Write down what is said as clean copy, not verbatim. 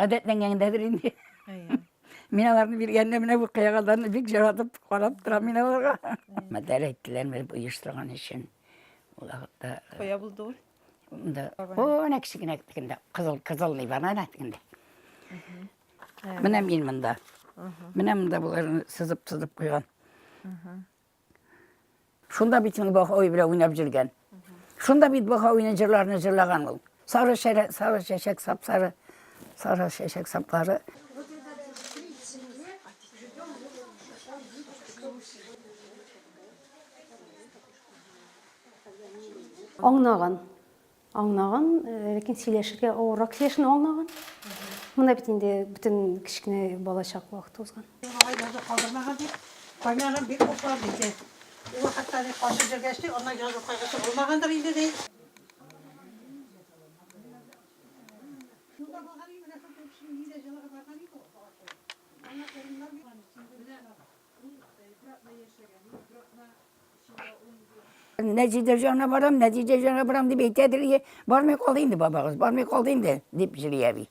Гадәтләнгәндәдер инде. Әйе. Мин аларны биргәндә менә бу кыягаларны бик яратып карап торам мин аларга. Мәтәл әйттеләр менә оештырган өчен. Ул вакытта э, Кая булды ул? Монда. О, әнә кечкенә тегендә. Кызыл, кызыл ни бар, әнә тегендә. Менә мин монда. Менә монда боларны сызып-сызып куйган. Шунда бит инде Баһави белән уйнап йөргән. Шунда бит Баһавиның җырларын җырлаган ул. Сары шәрә, сары чәчәк сап-сары, сары чәчәк саплары. Аңнаган. Аңнаган, ләкин сөйләшергә авыррак сөйләшүне аңнаган. Монда бит инде бөтен кечкенә балачак вакыты узган. Малай язу калдырмаган дип, кайнанам бик хуплап диде. Ул вакытта ди качып йөргәч ди, аннан язу кайгысы булмагандыр инде ди. Шунда булган и менә шул күршенең өендә җылыга барган иде ул. Аңа урыннар биргән. Нәҗидә җана барам, Нәҗидә җана барам дип әйтәдер, бармый калды инде бабагыз, бармый калды инде, дип җыри әби.